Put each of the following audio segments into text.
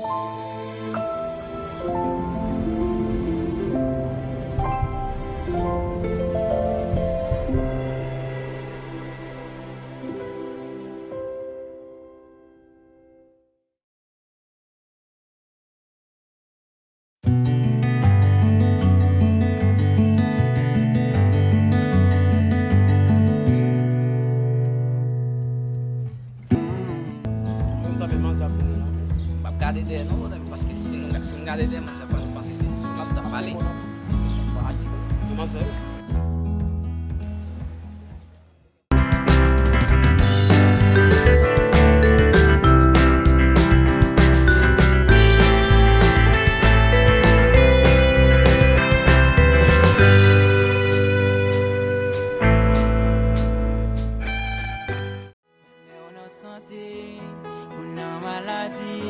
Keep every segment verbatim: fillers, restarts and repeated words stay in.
Mwen, m tanpri manzè ap vini la. M p ap gade dèyè non, paske si m, si m gade dèyè, manzè ap panse se sou m ap pale. Manzè. Renmen w nan sante, ou nan maladi.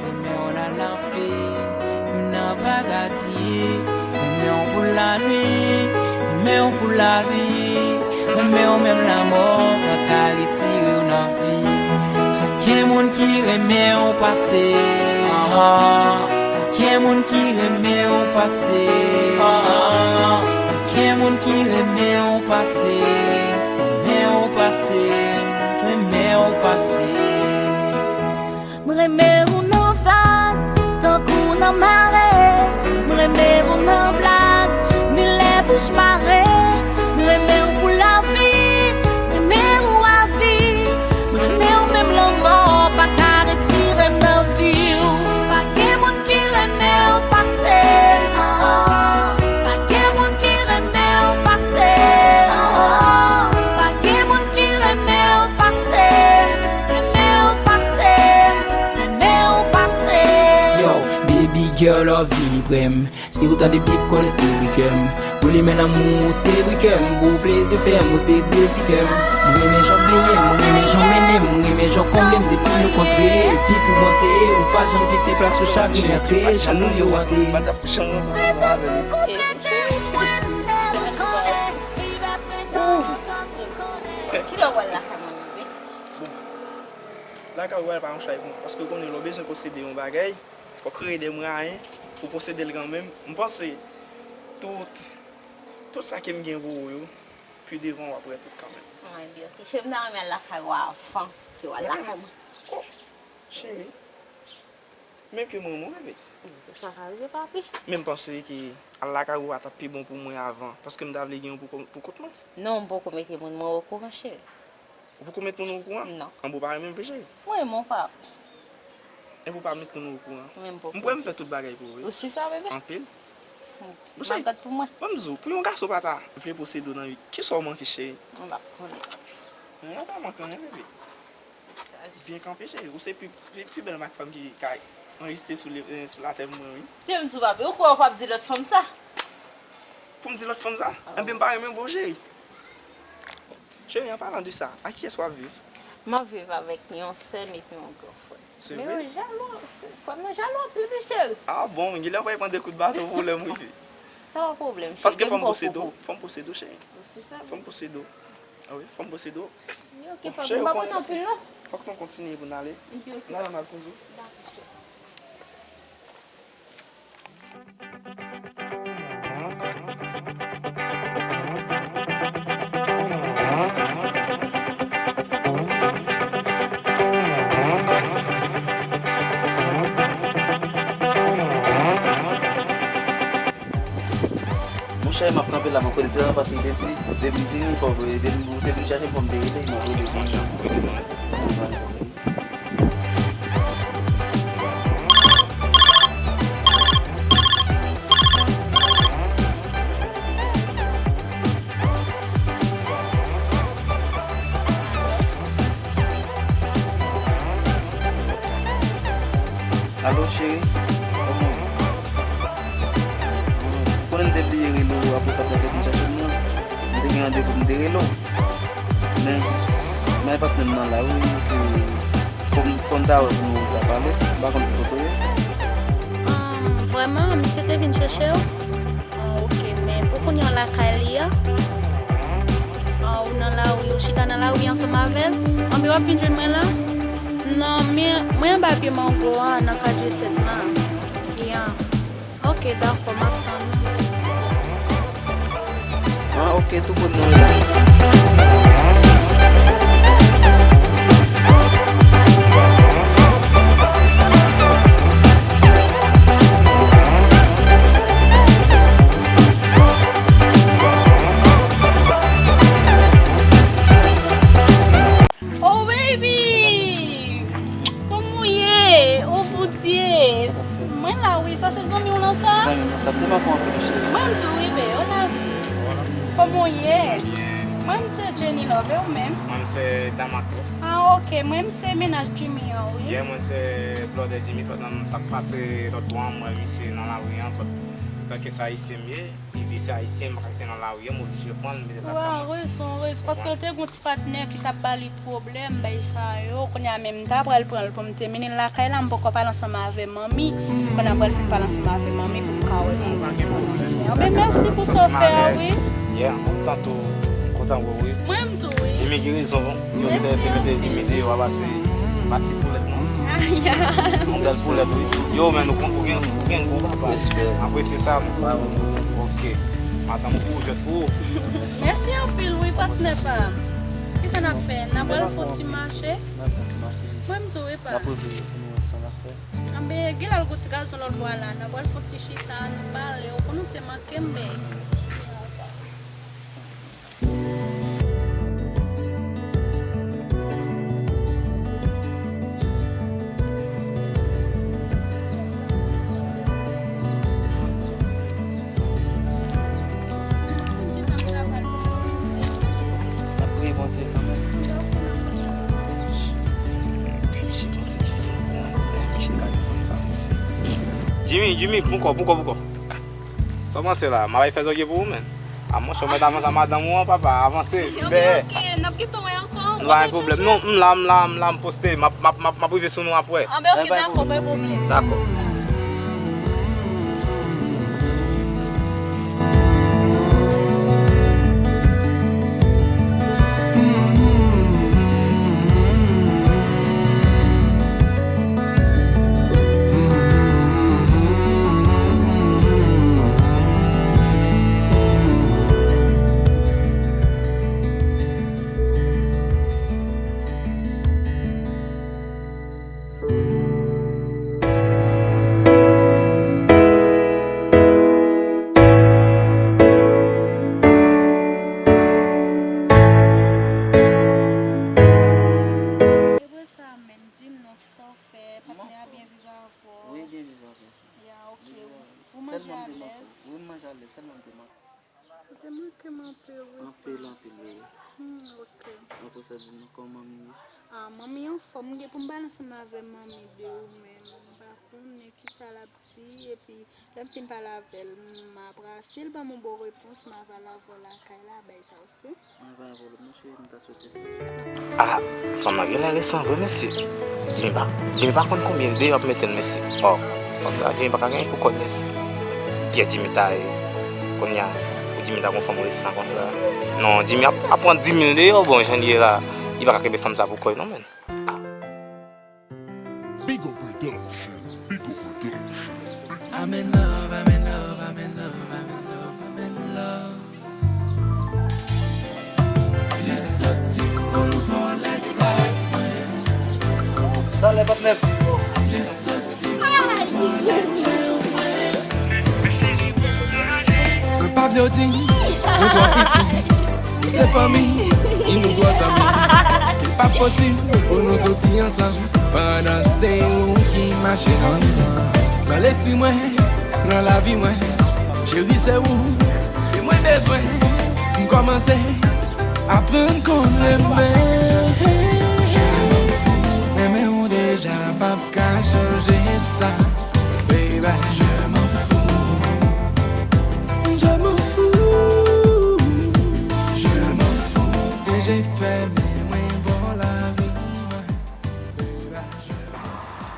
Renmen w nan lanfè, ou nan paradi. Renmen w pou lannuit, renmen w pou lavi. Renmen w menm lanmò pa ka retire w nan vi. Pa gen moun ki renmen w pase, ah, ah. Pa gen moun ki renmen w pase, ah, ah. Pa gen moun ki renmen w pase, renmen w pase, renmen w pase. M renmen ou nan vag, tankou nan mare. M renmen ou nan blag, ni lè bouch mare. M renmen ou pou lavi, renmen ou avi. M renmen ou menm lanmò pa ka retire m nan vi w. Pa gen moun ki renmen w pase, ah, ah. Pa gen moun ki renmen w pase, ah, ah. Pa gen moun ki renmen w pase, renmen w pase, renmen w pase. Yo, baby girl, ou vini pre m. Si ou tande bip, konnen se wi kè m. Pou li men lanmou, ou se wi kè m. Pou plezi fè m, ou se dezi kè m. M renmen jan w benyen m, m renmen jan w mennen m, m renmen jan w konble m. Depi nou kontre, epi pou monte, ou pa janm kite plas pou chagren antre. Jan nou yo ante. Prezans ou konplete mwen sèl kòlè. Kilè w pral lakay mwen, bebe? Bon, lakay ou pral pa yon chay pou mwen, paske ou konnen lè w bezwen posede yon bagay, fòk kreye de mwayen pou posede l kanmenm. M panse tout, tout sa ke m gen pou ou yo, pi devan w ap wè tout kanmenm. Mwen di, ok, cheri, m ta renmen al lakay ou avan ke w al lakay mwen. Oh, cheri. Men ke mwen, mwen reve. Sa ka rive, papi. Men m panse ke al lakay ou a t ap pi bon pou mwen avan, paske m ta vle gen yon pou, pou kont mwen. Non, m poko mete moun mwen okouran, cheri. Ou poko met moun okouran? Non. Anben ou pa renmen m vre, cheri? Mwen renmen w, papi. Enben ou pa met moun okouran? Mwen m poko. M kwè m fè tout bagay pou ou, wi. Ou si sa, bebe? Anpil. Hmm. Bon, cheri, matant pou mwen. Ban m di w, pou yon gason pa ta vle posede w nan vi, kisa w manke, cheri? M p ap konnen, papi. Non, ou pa manke anyen, bebe. Byen kanpe, cheri. Ou se pi, pi, pi bèl mak fanm ki ka egziste sou, eh, sou latè pou mwen, wi. Te m di w, papi, ou kwè w p ap di lòt fanm sa? Pou m di lòt fanm sa? Ah. Enben, m pa renmen vre w, cheri. Cheri, an palan de sa, a kiyès w ap viv? M ap viv avèk yon sè m epi yon gran frè. Se vre? Men yo jalou, frè m nan jalou anpil, wi, cheri. Ah bon, genlè w pral pran de kout baton pou lè m rive. Sa pa pwoblèm, cheri. Paske fò m posede w, fò m posede w, cheri. Fò m posede w. Ah wi, fò m posede w. Li oke, papi, m pa pran anpil, non. Fòk nou kontinye pou n ale. Li oke. N ale, n al poze w. Dakò, cheri. Monchè, m ap kanpe la, mwen konnen se nan paske li te di, depi m vini, fò, depi m, depi m chache fò m te rele, m ap rele pou mwen. Alo, cheri, kòman w ye? Ou konnen m te bliye rele w apre patnè te vin chache m nan. M te gen randevou, m te rele w. Men jis, men patnè m nan la, wi, ke fò m, fò m ta wè pou nou ta pale. M pa konn ki kote w ye. Ahn, vrèman, misye te vin chèche w? Ah, ok, men pou kounye a lakay li a. Ah, ou nan lari, ou chita nan lari ansanm avè l? Anben, w ap vin jwenn mwen la? Non, mi, mwen anba pye mango a nan katye sèt la. Ya. Ok, dakò, m ap tann ou. Ah, ok, tou kote nou ye la. Oh baby! Kòman w ye? Oh Bondye! Mwen la wi, sa se zanmi w lan sa? Zanmi w lan sa, m te manke w anpil wi cheri. Mwen m tou wi be, w la wi. Kòman w ye? Mwen m se Jenny Love, e ou menm? Mwen m se Damato. Ah ok, mwen m se mennaj Jimmy an wi. Yeah, mwen se blòdè Jimmy, pandan m t ap pase lòt bò an, m wè misye nan lari an, but etanke se ayisyen m ye, li di se ayisyen, m pa ka kite nan lari an, m oblije pran l, m mete l lakay mwen. Ou a rezon, ou rezon, paske l te gon ti patnè ki t ap ba li pwoblèm, bay sa yo. Kounye a menm m ta pral pran l pou m te mennen l lakay la, m poko pale ansanm avè manmi. Kounye a m pral fin pale ansanm avè manmi pou m ka wè kòman sa. Anben mèsi pou sa w fè a wi. Yeah, m kontan tou, m kontan wè w wi. Mwen m tou wi. Jimmy gen rezon, yo te mete Jimmy deyò a pase pa ti poulèt non. Yon bèl poulèt wi. Yo, men nou konn ou gen, ou gen gwo papa. Respè. M apresye sa. Bravo. Ok. Madanm ou pou jwèt pou ou. Mèsi anpil wi patnè pa m. Kisa n ap fè? N ap al fè yon ti mache? N ap fè yon ti mache. Mwen m tou wi pa. N ap reveye pou nou wè sa n ap fè. Anben, gen lè l gon ti gason lòt bò a la. N ap al fè yon ti chita, nou pale. Ou konn ou te manke m, bèy. N ap priye Bondye kanmenm. Misye panse l fin bon, misye gade fanm sa, mesye. Jimmy, Jimmy, poukò, poukò, poukò. Sa w panse la? M ap fè zòrye pou ou, menn. A monchè, w mèt avanse a madanm ou an, papa. Avanse, bè. Ok, n ap gentan wè ankò. Nou pa gen pwoblèm. Non, m la, m la, m la, m poste. M ap, m ap, m ap, m ap rive sou nou apre. Anben, ok, dakò, pa gen pwoblèm. Dakò. Apre sa, men, di m non, kisa w fè? Patnè a byen viv avè w? Wi, byen viv avè m. Ya, ok. Ou manje alèz? Wi, m manje alèz, sèlman m te manke. Ou te manke m anpil, wi. Anpil, anpil, wi. Hmm, ok. Apre sa, di m non, kòman manmi ye? Ah, manmi anfòm. M gen pou m pale ansanm avè manmi de ou menm. M pa konnen kisa l ap di, epi lè m fin pale avè l, m ap ra-, si l ban m yon bon repons, m ap al avè w lakay la, bay sa w se. Mwen pa gen pwoblèm non cheri, m ta swete sa. Ah, fanm nan genlè resan vre mesye. Jimmy pa, Jimmy pa konn konbyen deyò ap mete l mesye. Oh, fanm sa Jimmy pa ka genyen pou kòd mesye. Pyè Jimmy ta ye. Kounye a, pou Jimmy ta gon fanm resan konsa. Non, Jimmy ap, ap pran dis mil deyò, bon, jan l ye la, li pa ka kenbe fanm sa pou kò l non, menn. Ah. Bigo Production. Bigo Production. I'm in love, I'm in love, I'm in love, I'm in love, I'm in love. Li soti pou l vòlè tèt mwen. Talè, patnè. Li soti pou l vòlè tèt mwen. Mwen pa vle w di m ou twò piti. Se fanmi, ni nou twò zanmi. Li pa posib pou nou soti ansanm pandan se ou ki mache ansanm. Nan lespri mwen, nan lavi mwen, cheri se ou ke mwen bezwen. M kòmanse aprann konn renmen. Je m'en fous. Renmen w deja p ap ka chanje sa. Baby, je m'en fous. Je m'en fous. Je m'en fous. Deje fèmen mwen bò lavi mwen. Baby, je m'en fous.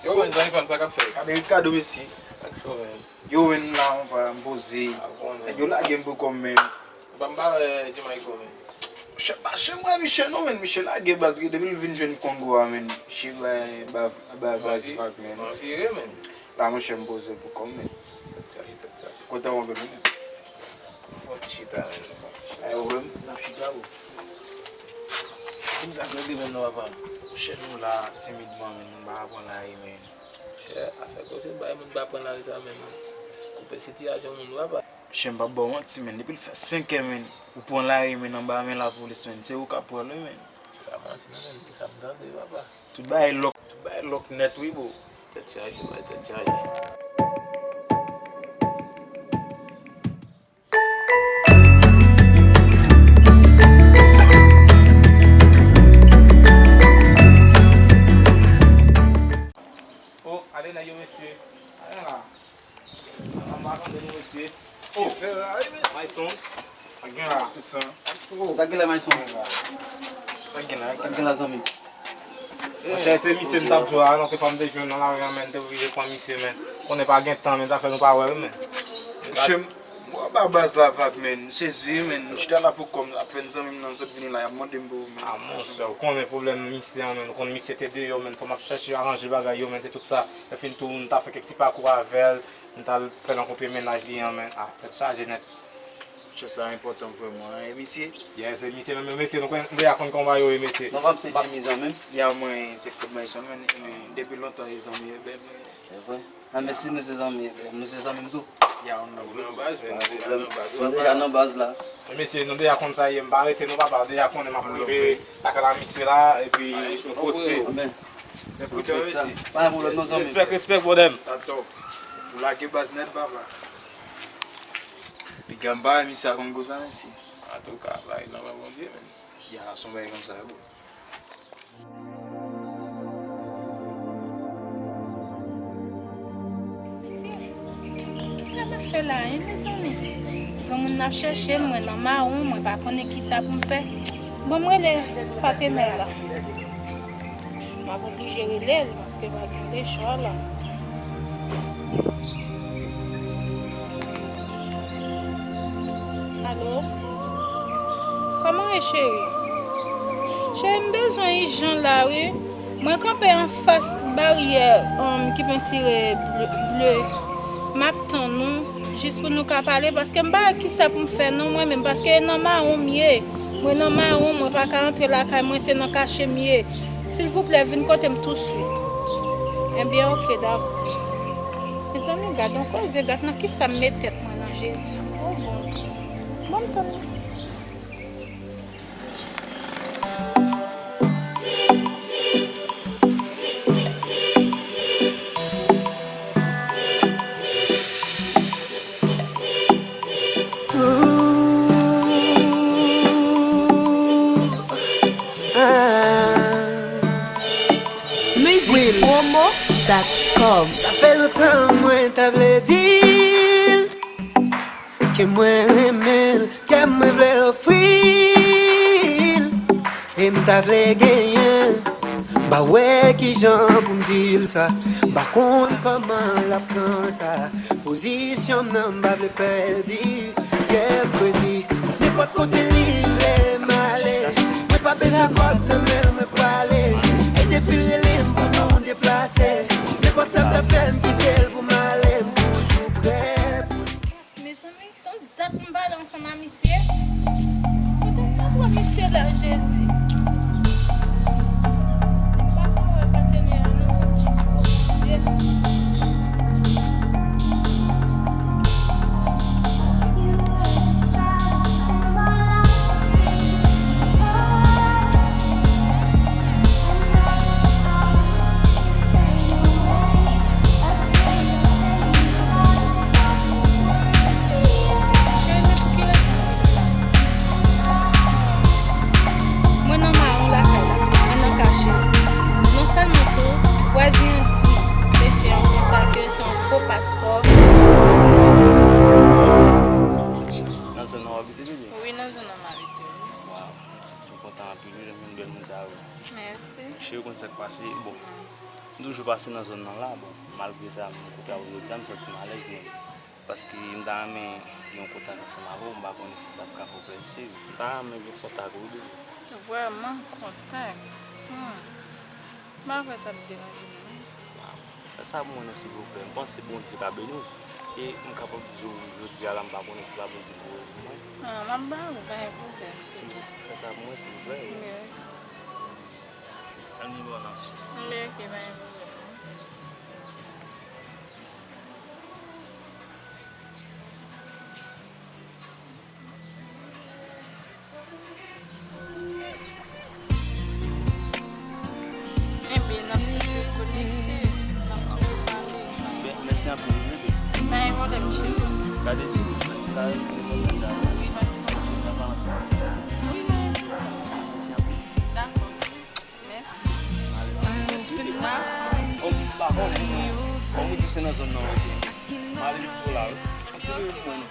Yo, men, zanmi pa m, sa k ap fèt? Gade Ricardo, mesye. Sa k cho, men? Yo, men, m la, m pa, m poze. Nèg yo lage m pou kò m, men. Ban m pale, Jamaico, men. Chè pa chè mwen, Michè non, men Michè lage baz, depi l vin jwenn Kongo a, men Michè bay ba, ba, baz vag, men. Anpire, men. La, monchè, m poze pou kò m, men. Tèt chaje, tèt chaje. Kote w angle, men? Fò ti chita, men. Ay, ou menm? N ap chita, bro. Di m sa k regle, men, non, papa. Monchè, nou la timidman, men, nou pa pran lari, men. Chè, afè koze bay moun pa pran lari sa, men. Koupe sitiyasyon moun, papa. Chè, m p ap ba w manti, men. Depi l fè senk è, men, ou pran lari, men, anba men lapolis, men. Se ou k ap pran l, wi, men. Pa manti, non, men. Se sa m tande, papa. Tout bagay lòk, tout bagay lòk nèt, wi, bro. Tèt chaje, bay tèt chaje. Oh, ale nèg yo, mesye. Ale la. Anba tande nou, mesye. Oh, fè la, wi, mesye. Mayson. Sa gen la? Sa gen la, Mayson? Sa gen la, sa gen la, zanmi? Monchè, se misye m t ap di w la, non, ke fò m te jwenn nan lari a, men, te oblije pran misye, men. Konnen pa gen tan, men, sa fè nou pa wè l, men. Monchè, m wè ba baz la vag, men. M sezi, men. M chita la pou kò m, apèn zanmi m nan sot vini la, y ap mande m pou ou, men. Ah, monchè, ou konnen pwoblèm misye an, men. Ou konn misye te deyò, men. Fò m ap chèche aranje bagay yo, men. Se tout sa. Epi tou, m ta fè kèk ti pakou avè l. M t al fè l rankontre mennaj li an, men. Ah, tèt chaje nèt. Chè sa enpòtan vrèman, hein, e misye? Yes, e misye menm, mesye, nou konn, nou deja konn kòman yo ye, mesye. Non, pa m se Jimmy zanmi m. Ya, mwen, se Claude Mayson, men, men, depi lontan, e zanmi, e bèl, men. Se vre? Ah, men si nou se zanmi, e bèl, nou se zanmi m tou. Ya, nou nan baz, men, nou deja nan baz, nou deja nan baz la. E mesye, nou deja konn sa ye, m pa rete non, papa, nou deja konnen m ap rive lakay la, misye la, epi nou poste. Amen. Se pou tèt sa. Pa gen pwoblèm non, zanmi. Respè, respè, brother m. Atò, ou lage baz nèt, papa. Piga m pa wè misye a konn koze a, mesye. Antouka, bay nan men Bondye, men. Ya, se yon bagay konsa, bro. Mesye, kisa n ap fè la, hein, mezanmi? Granmoun nan ap chèche m, mwen nan mawon, mwen pa konnen kisa pou m fè. Bon, m rele patnè la. M ap oblije rele l, paske pa gen lechwa la. Alo? Kòman w ye, cheri? Cheri, m bezwen w ijan la, wi. Mwen kanpe anfas baryè, um, ki pentire ble, ble. M ap tann ou, jis pou nou ka pale, paske m pa wè kisa pou m fè non, mwen menm, paske e nan mawon m ye. Mwen nan mawon, mwen pa ka antre lakay mwen, se nan kache m ye. Silvouplè, vin kote m touswit. Ebyen, oke, dakò. Mezanmi, gad yon koze, gad nan kisa m met tèt mwen nan Jezi. O Bondye. Bon, m tann. Music Promo dot com. Sa fè lontan mwen ta vle di l ke mwen renmen l, ke mwen vle ofri l, e m ta vle genyen l. M pa wè kijan pou m di l sa, m pa konn kòman l ap pran sa. Pozisyon m nan, m pa vle pèdi. Yeah, crazy. Nenpòt kote li vle m ale, mwen pa bezwen kòb nan men l, mwen prale. E depi l rele m pou nou deplase, nenpòt sa l ta fè, m kite l pou m ale, m toujou prè pou li. Mezanmi, tank dat m pale ansanm a misye. Kote m ta pran misye la, Jezi? M pa ka wè patenè a non, Bondye. Mwen nan mawon lakay la, mwen nan kache. Non sèlman tou, vwazin an di mesye an konsa ke se yon fo paspò. Nan zòn nan w abite, bebe? Wi, nan zòn nan m abite. Waw, m santi m kontan anpil wi, lè m jwenn bèl moun sa yo. Mèsi. Cheri, ou konn sa k pase? Bon, m toujou pase nan zòn nan la, bon, malgre sa, m kote a ou jodi a, m santi m alèz, men Paske m ta renmen gen yon kontak ansanm avè w, m pa konnen si sa ap ka fè w pèdi cheri. M ta renmen gen kontak ou wi, bebe. Vrèman kontak? Hmm. M pa kwè sa ap deranje m non. Fè sa pou mwen non silvouplè. M panse Bondye ka beni w. E m kapab di w jodi a la m pa konnen si pa Bondye ki voye l pou mwen. Ah, m ap ba ou, pa gen pwoblèm cheri. Fè sa pou mwen silvouplè. Wi. Ann li bon nan. Wi, ok, pa gen pwoblèm. Enben, n ap rete konekte, n ap toujou pale. Mèsi anpil wi bebe. Pa gen pwoblèm cheri. Gade ti kout men. Gade ti kout men. Wi, mèsi. Wi, mèsi. Mèsi anpil. Dakò. Mèsi. Mèsi wi bebe. Dakò. Kòm m pa kòm m di w se nan zòn nan w rete. M ale sou la wi. Kontinye pou mwen non.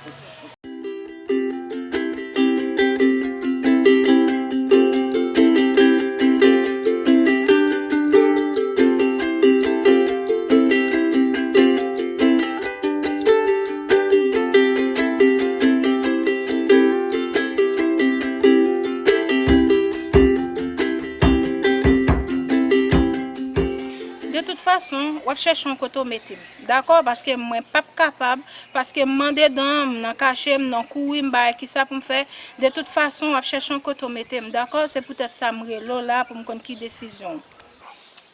De tout fason, w ap chèche yon kote w mete m. Dakò, paske mwen p ap kapab, paske m mande dan, m nan kache, m nan kouri, m pa wè kisa pou m fè. De tout fason, w ap chèche yon kote w mete m, dakò? Se poutèt sa m rele w la pou m konn ki desizyon w.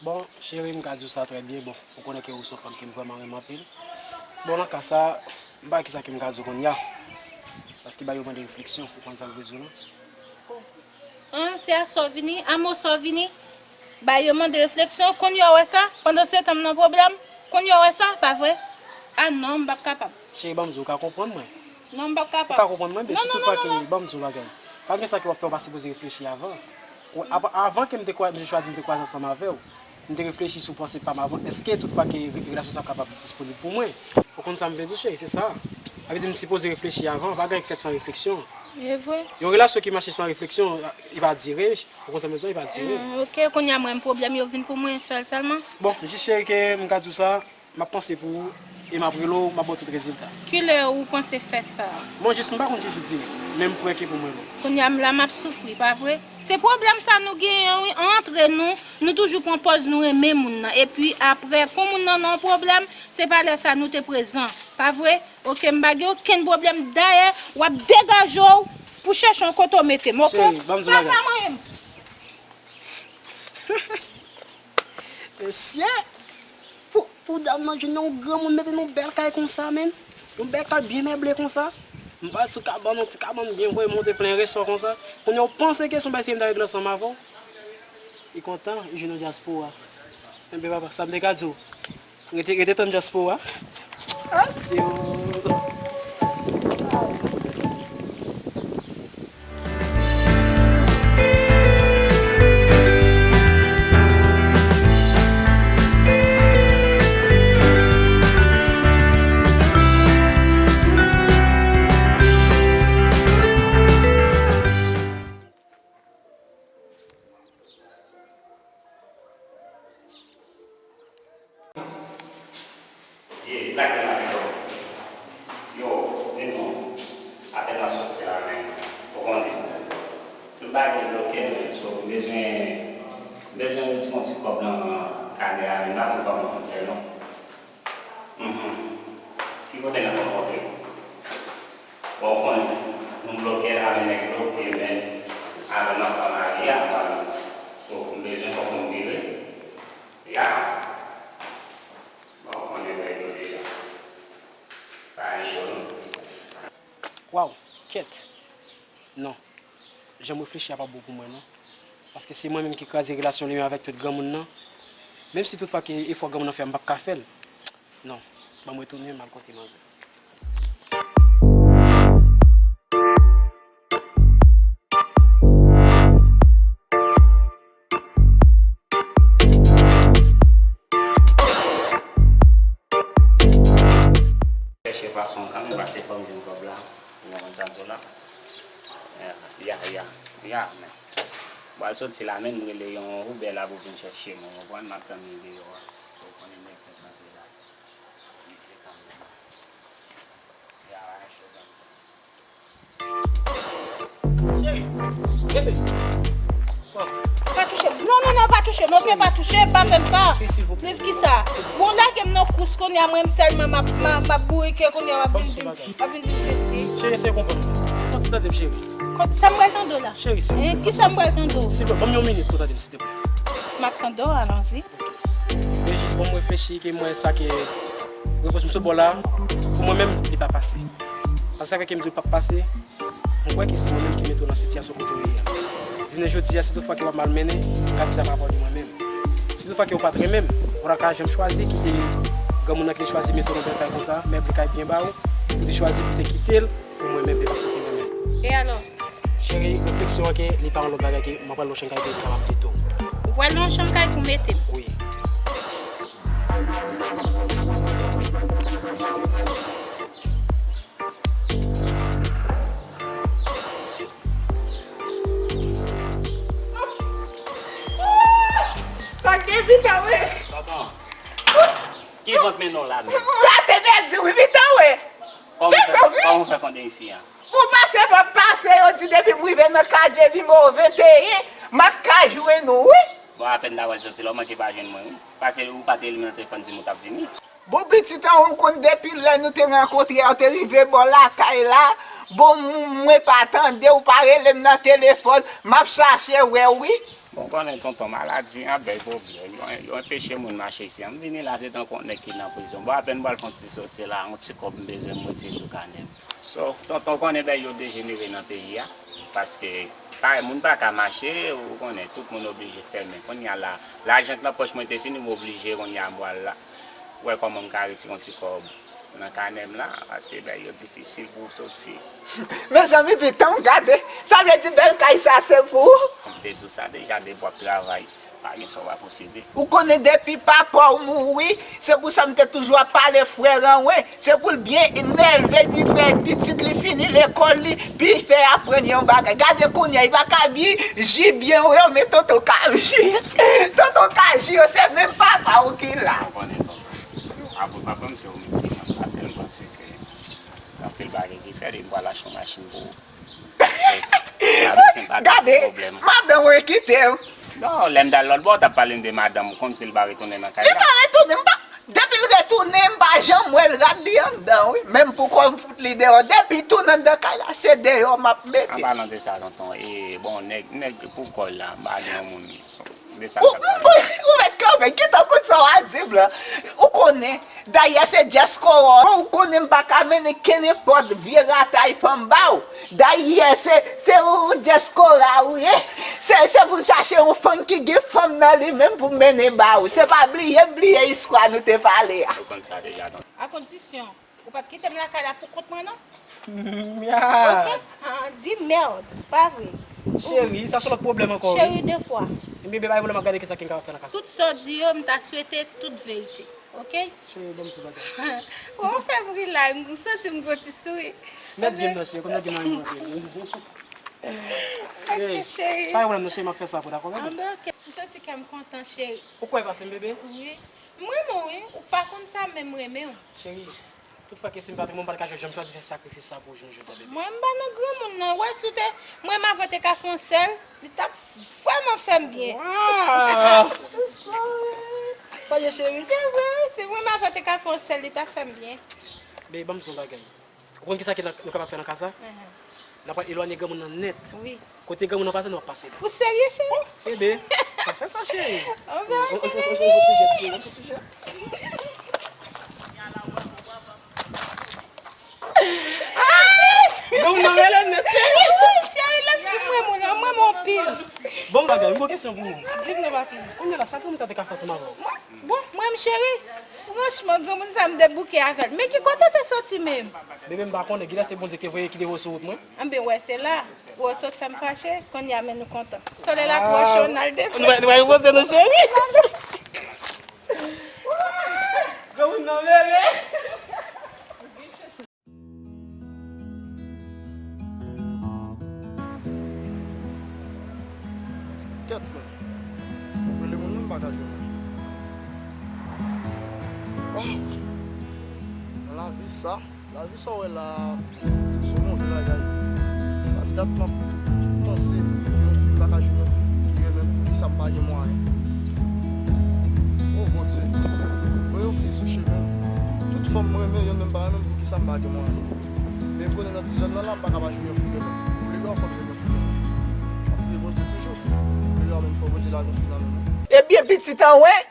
Bon, cheri, m ka di w sa trè byen. Bon, ou konnen ke ou se yon fanm ke m vrèman renmen anpil. Bon, nan ka sa, m pa wè kisa ke m ka di w kounye a. Paske ba yo mande refleksyon, ou konn sa m vle di w lan? An, se a sa w vini, a mo sa w vini. Ba yo mande refleksyon, kounye a w wè sa, pandan se tan m nan pwoblèm, kounye a w wè sa, pa vre? A non, m p ap kapab. Cheri, ban m di w, ou ka konprann mwen? Non, m p ap kapab. Ou ka konprann mwen, men sitou tout fwa ke, ban m di w bagay. Pa gen sa ke w ap fè, w pa sipoze reflechi avan. Ou, apa, avan ke m te kwa, m te chwazi, m te kwaze ansanm avè w, m te reflechi sou panse pa m avan, èske tout fwa ke re-, relasyon sa ap kapab disponib pou mwen? Ou konn sa m vle di w, cheri, se sa. Sa vle di m sipoze reflechi avan, pa gen anyen k fèt san refleksyon. E vre. Yon relasyon ki mache san refleksyon, li pa dire, ou konn sa m vle di w, li pa dire. Hmm, ok, kounye a mwen, pwoblèm yo vin pou mwen, sèl, sèlman. Bon, jis cheri, ke m ka di w sa, m ap panse pou ou, e m ap rele w, m ap ba w tout rezilta. Kilè ou panse fè sa? Bon, jis m pa konn ki jou dirèk, men m kwè ke pou mwen bon. Kounye a m la, m ap soufri, pa vre? Se pwoblèm sa nou genyen, wi, antre nou, nou toujou pran pòz nou renmen moun nan. Epi apre, kon moun nan nan yon pwoblèm, se pa lè sa nou te prezan. Pa vre? Ok, m pa gen okenn pwoblèm. Dayè, w ap degaje w pou chèche yon kote w mete m, ok? Cheri, ban m di w yon bagay. Pa, pa manyen m. Mesye! Pou, pou dam nan jwenn yon granmoun mete nan yon bèl kay konsa, menm. Yon bèl kay byen meble konsa. M pral sou kabann, yon ti kabann byen voye monte plen resò konsa. Kounye a w panse ke se yon bagay serye m ta regle ansanm avè w? Li kontan, li jwenn yon dyaspora. Enben papa, sa m te ka di w. Rete, rete tann dyaspora. Ah, se ou. Ye, sa k gen la menm? Yo, men non, apèn m ap soti la menm, ou konnen. M pa gen blokè menm, so m bezwen, m bezwen retire yon ti kòb nan kanè a menm, m pa konn kòman pou m fè non. Mhm. Ki kote n ap rankontre? Bon, ou konnen, nou blokè la, men nèg bloke, men apèn m ap pran lari a, m pa, so m bezwen fòk m vire. Ya. Bon, ou konnen nèg yo deja. Pa gen cho non. Waw, kèt. Non. Jan m reflechi a pa bon pou mwen non. Paske se mwen menm ki kraze relasyon li menm avèk tout granmoun nan. Menm si tout fwa ke efò granmoun nan fè a m p ap ka fè l. Non. Ban m retounen m al kote manzè. Chèche fason kanmenm, paske fò m jwenn kòb la. Ou konprann sa m di w la? Ya, ya, ya, ya, men. M pral soti la, men m rele yon Uber la pou vin chèche m, ou konprann? M ap tann li deyò a. Ou konnen nèg tèt nan pye la. Li fè kanmenm. Cheri, bebe. Pa touche m. Non, non, non, pa touche m. Ok, pa touche, pa fè m sa. Cheri, silvouplè. Please, kisa? Bon, lage m nan kous kounye a, mwen m sèlman m ap, m ap, m ap bourike kounye a, w ap vin di m, w ap vin di m sesi. Cheri, eseye konprann mwen. Konsi tande m, cheri. Sa m pral tande w la? Cheri, silvouplè. Kisa m pral tande w? Silvouplè, ban m yon minit pou tande m, silvouplè. M ap tande w, alonzi. Men jis ban m reflechi ke mwen sa ke repons m sot bò la, pou mwen menm, li pa pase. Paske sa fè ke m di w l p ap pase, m kwè ke se mwen menm ki mete w nan sitiyasyon kote w ye a. Jounen jodi a, si toutfwa ke w ap malmennen, m ka di sa pa rapò de mwen menm. Si toutfwa ke w pa t renmen m, ou pa ta ka janm chwazi kite granmoun nan ki te chwazi mete w nan bèl kay konsa, mèb li kay byen ba w, ou te chwazi pou te kite l pou mwen menm, e paske w te renmen l. E alò? Cheri, refleksyon an ke li pa yon lòt bagay ke m ap pral nan yon chanm kay pou m kapab mete w. Ou pral nan yon chanm kay pou mete m? Wi. Sa k gen pita, wi. Tonton, ki vant mennen w la menm? Rate pèdi, wi, pita, wi. Kòman w fè, kòman w fè konnen isi a? Pou pase, m ap pase, yo di depi m rive nan kadye nimewo venteyen, m ap ka jwenn ou, wi. Bon, apèn ta wè l soti la, w manke pa jwenn mwen, wi. Pase ou pa te rele m nan telefòn, di m ou t ap vini. Bon, pitit an, ou konn depi lè nou te rankontre a, ou te rive bò lakay la. Bon, m-, mwen pa tande, ou pa rele m nan telefòn, m ap chache wè w, wi. Bon, konnen tonton, maladi an bèl pwoblèm. Yo, yo anpeche moun mache isi. M vini la, se tankou yon nèg ki nan prizon. Bon, apèn m pral fè yon ti soti la, yon ti kòb m bezwen m retire sou kanè m. So, tonton, konnen bèl yo dejenere nan peyi a. Paske, pa, moun pa ka mache, ou konnen, tout moun oblije fèmen. Kounye a la, lajan k nan pòch mwen te fini, m oblije, kounye a, m pral la. Wè kòman m ka retire yon ti kòb nan kanè m la, paske bèl yo difisil pou w soti. Mezanmi, pitan, gade, sa vle di bèl kay sa se pou ou? M te di w sa deja, depi w ap travay, pa gen sa w pa posede. Ou konnen depi papa w mouri, se pou sa m te toujou ap pale frè Ranwen, se pou l byen elve, epi fè pitit li fini lekòl li, pi fè aprann yon bagay. Gade kounye a, li pa ka bi ji byen, wi, men tonton ka ji. Tonton ka ji, yo se menm papa w ki la. Apre papa m, se ou menm ki ranplase l, paske anpil bagay ki fèt, e m pral achte yon machin pou ou. Gade, madanm mwen kite m. Non, lè m t al lòt bò, w t ap pale m de madanm ou, kòmsi l pa retounen nan kay la. Li pa retounen, m pa, depi l retounen, m pa janm wè l rad li anndan, wi. Menm pou kò m fout li deyò, depi l tounen anndan kay la, se deyò m ap mete. An palan de sa, tonton, e, bon, nèg, nèg pou kò l la, m pa gen yon moun. Ou, ou, ou, ou mèt kanpe, gentan kout sa w a di m lan. Ou konnen, dayè se Djèskora. Ou konnen m pa ka mennen kenenpòt vye ratay fanm ba w. Dayè se, se ou Djèskora ou ye. Se, se pou m chache yon fanm ki gen fanm nan li menm pou m mennen ba ou. Se pa bliye m bliye istwa nou te pale a. Ou konn sa deja, tonton. A kondisyon. Ou p ap kite m lakay la pou kont mwen, non? Mia! Ok? Ah, di merde, pa vre. Cheri, sa se lòt pwoblèm ankò, wi. Cheri de kwa? Ebyen, bebe, pa gen pwoblèm, m ap gade kisa ki n ka fè nan ka sa. Tout sa w di yo, m ta swete tout verite, ok? Cheri, ban m sou bagay. Ou fè m ri la, m santi m gon ti souri. Mèt gen m nan, cheri, kòm nan gen mari m antre. Ok, cheri. Pa gen pwoblèm, non, cheri, m ap fè sa pou, dakò, bebe? Anben, ok. M santi kè m kontan, cheri. Ou kwè pase m, bebe? Wi. M renmen w, wi. Ou pa konn sa, men m renmen w. Cheri, tout fwa ke si m pa te renmen w, m pa t ka janm chwazi fè sakrifis sa pou ou jounen jodi a, bebe. Mwen, m pa nan granmoun, non. Wè, si w te, m renmen avè w te ka fè yon sèl, li t ap vrèman fè m byen. Waw! Sa ye, cheri? Se vre, wi. Si m renmen avè w te ka fè yon sèl, li t ap fè m byen. Bebe, ban m di w yon bagay. Ou konn kisa ke n ap, nou kapab fè nan ka sa? N ap pral elwanye granmoun nan nèt. Wi. Kote granmoun nan pase, nou ap pase la. Ou serye, cheri? Bebe, pa fè sa, cheri. Anben, ok, bebe. On, on, on, on, on ti jèt, cheri, on ti jèt. Granmoun nan rele nèt, cheri. Wi, cheri, lè m di m renmen w, m renmen w anpil. Bon bagay, m gon kesyon pou ou. Di m non, papi. Kounye a la, sa granmoun sa te ka fè ansanm avè w? Bon, mwen, m cheri, franchman, granmoun sa m debouke avè l. Men ki kote w te soti menm? Bebe, m pa konnen, genlè se Bondye ki te voye, ki te voye sou wout mwen. Anben, wè, se la. Ou sot fè m fache, kounye a, men nou kontan. Solèy la twò cho, n al depi. Nou va, nou va repoze nou, cheri. Granmoun nan mele. Kèt mwen. Rele moun nan m pa ka jwenn. Oh! Nan lavi sa, m Lavi sa w wè la a, se yon move bagay. Pa dat m ap panse ke yon fi pa ka jwenn yon fi ki renmen m, poukisa m pa gen mwayen. O Bondye, voye yon fi sou chemen m. Tout fanm m renmen, yonn menm pa renmen m, poukisa m pa gen mwayen. Men m konnen nan ti zòn nan la, m pa ka pa jwenn yon fi ki renmen m. Ou leve anfòm jwenn yon fi ki renmen m. W ap priye Bondye toujou. Ou leve anmenm fò Bondye lage yon fi nan men m. Ebyen, pitit an wen,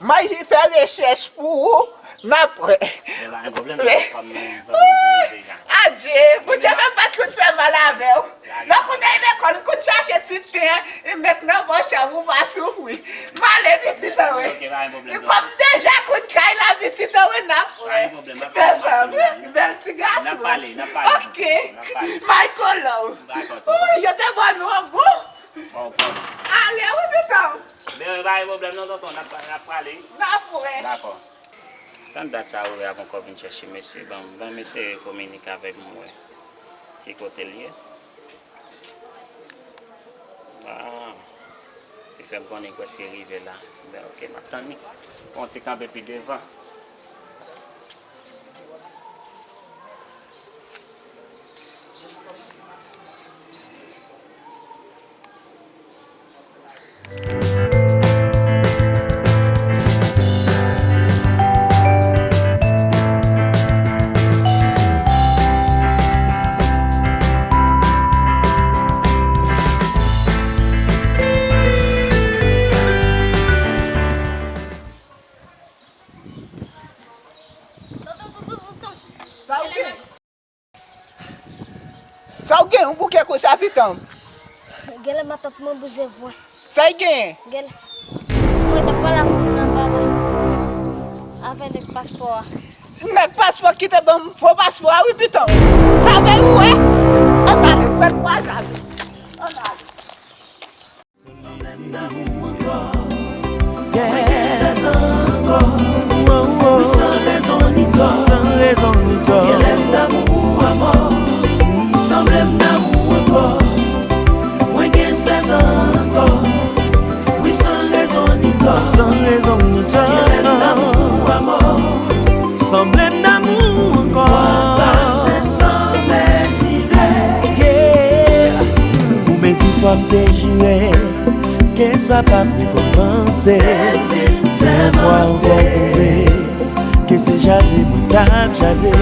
m al fè rechèch pou ou, n ap wè. Men pa gen pwoblèm, fanm nan, fanm nan deja. Adje, Bondye fè m pa t konn fè mal avè w. Lè w konn al lekòl, ou konn chache ti pen, ou met nan bò chanm ou pa soufri. M ale pitit an wen. Ok, pa gen pwoblèm. Kòm deja konn kay la, pitit an wen, n ap wè. Pa gen pwoblèm, m ap pale. Mezanmi, bèl ti gason. N ap pale, n ap pale. Ok. N ap pale. Michael Love. Dakò, tonton. Wi, yo te ban nou an bon. Bon, bon. Ale, wi, pitit an. Men, pa gen pwoblèm non, tonton, n ap, n ap prale. N ap wè. Dakò. Tann dat sa, Rory ap ankò vin chèche mesye, ban m, ban m eseye kominike avèk m, wè ki kote l ye. Ah, li fè m konnen li prèske rive la. Ben, ok, m ap tann li. Bon, ti kanpe pi devan. Sa w gen? Sa w gen? Ou bouke konsa, pitit an? Genlè matant mwen bouze vre. Sa y genyen? Genlè. Mwen t ap pale avè w nan anba la. Avè nèg paspò a. Nèg paspò ki te ban m fo paspò a, wi, pitit an. Sa vle ou wè? Ann ale, fè l kwaze avè m. Ann ale. Sanble m damou ankò. Mwen gen sèz an ankò. Wi, san rezon ni tò. San rezon ni tò. Genlè m damou amò. Sanble m damou ankò. Mwen gen sèz an ankò. Wi, san rezon ni tò. San rezon ni tò. Genlè m damou amò. Sanble m damou ankò. Fwa sa se san mezire. Yeah. Ou mezi fwa m te jire ke sa p ap rekòmanse. Yon fwa ankò pwouve ke se jaze mwen t ap jaze.